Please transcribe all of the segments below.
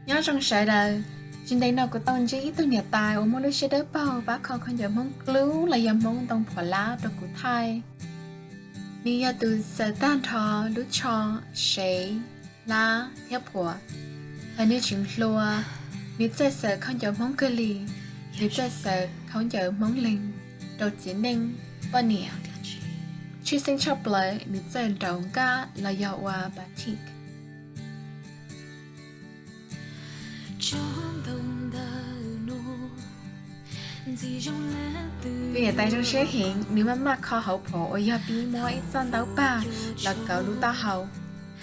Nyob zoo sawv daws, tsis ntev no kuv tau ntsib ib tug niam tais uas muaj lub siab dawb paug pab kho khaub ncaws Hmoob Dlub los yog Hmoob ntoo phuam lab rau kuv thaij. Nws yog tus xaws tag nrho lub tsho, sev, hlab thiab phuam. Thaum nws tseem hluas, nws txawj xaws khaub ncaws Hmoob kawg li, nws txawj xaws khaub ncaws Hmoob Leeg rau txiv neej poj niam. Tshwj xeeb tshaj plaws nws txawj nraus nkaj los yog ua batik. Tus niam tais zoo siab heev, nws maj maj kho hauv phuam uas yog pib muab ib txoj ntaub pag los kauv lub taub hau.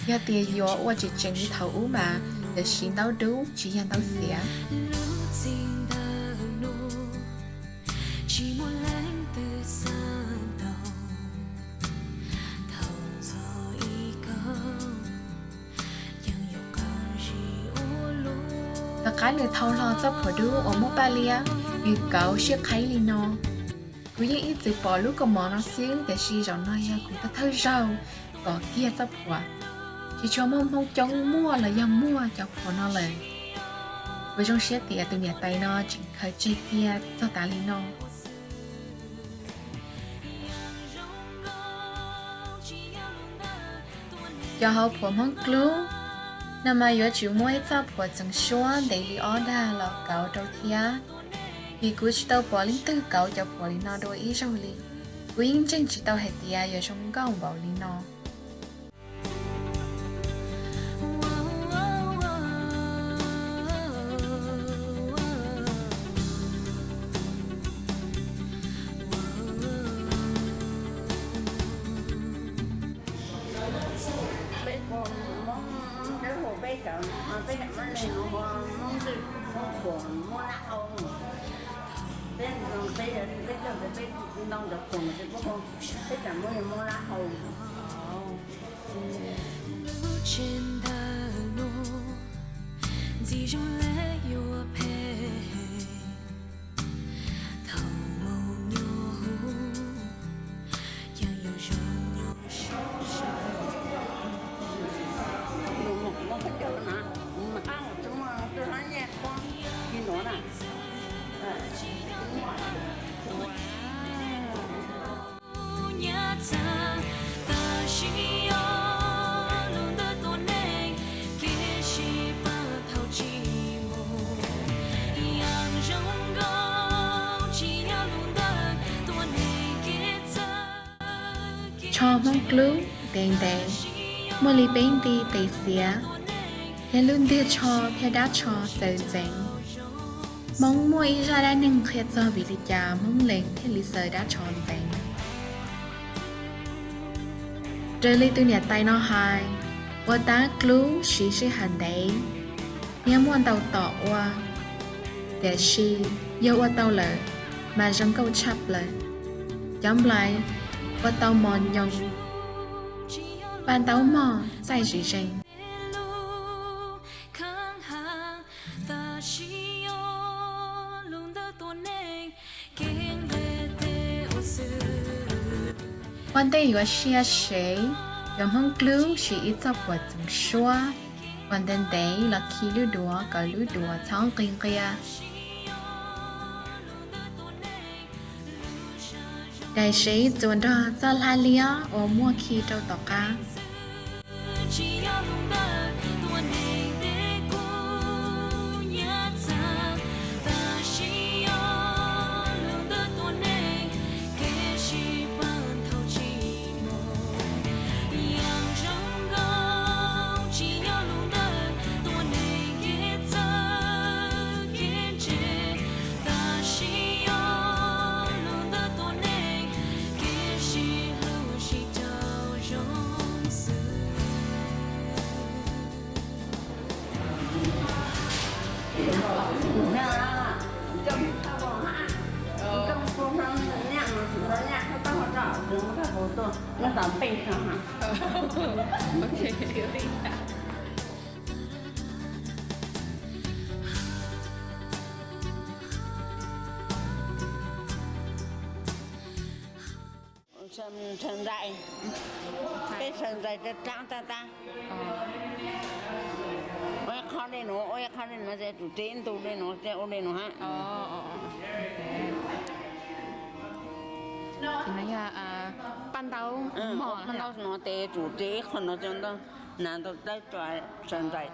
Yog tias yuav ua tseem tseem li thaum ub mas yuav siv ntaub dub tsis yog ntaub xiav. Tom qab nws thau hlo txoj phuam dub uas muaj paj liab, nws kauv siab qhaib li no. Kuv yeej ib txwm pom lub kaus mom no xwb, tiam sis zaum no yog kuv thawj zaug pom kiag txoj phuam. Tsis tshua muaj Hmoob coob muaj los yog muag cov phuam no lawm. Kuv zoo siab tias tus niam tais no tseem khaws tseg kiag txog tav li no. Cov hauv phuam Hmoob Dlub no mas yuav tsum muaj ib txoj phuam txeev suab ntev li ob dag los kauv rau thiab, vim kuv tsis tau pom leej twg kauv cov phuam li no dua ib zaug li. Kuv yeej ntseeg tsis tau hais tias yuav zoo nkauj npaum li no. Peb hu peb cov, peb cov Hmoob Leeg hu Hmoob Twj, Hmoob Phuam, Hmoob Lab Hau. Peb, peb, peb ntoo cov phuam ces peb hu, peb cov Hmoob Leeg Hmoob Lab Hau. Tsho Hmoob Dlub ntev ntev, muaj li peb nti tes xiav, thiab lub ntiag tsho thiab dab tsho xaws ntxeev. Hmoob muaj ib zaj dab neeg qhia txog vim li cas Hmoob Leeg thiaj li xaws dab tsho ntxeev. Raws li tus niam tais no hais, ua tab dlub siv sij hawm ntev, thiab muaj ntau tom ua, tiam sis yog ua tau lawm mas zoo nkauj tshaj plaws. Cov nplais ua tau mos nyoos, paj ntaub mog txaij zim zees. Ua ntej yuav sia sev, cov Hmoob Dlub siv ib txoj phuam txeev suab uas ntev ntev los khi lub duav kom lub duav txhob nqis nqia. Daim sev txuas nrog txoj hlab liab uas muaj khi rau tom qab. Saws ntxais, peb saws ntxais rau rab tag tag. Ua qhov Dej nuav ua ib qho, dej nuav ces tsum tsev ntug, dej nuav ces ua dej nuav hab. Ces no yog paj ntaub mom, paj ntaub nuav ces tsum tsev ib qho nuav ces ntau, hnav ntau dawb tso sawv ntxais.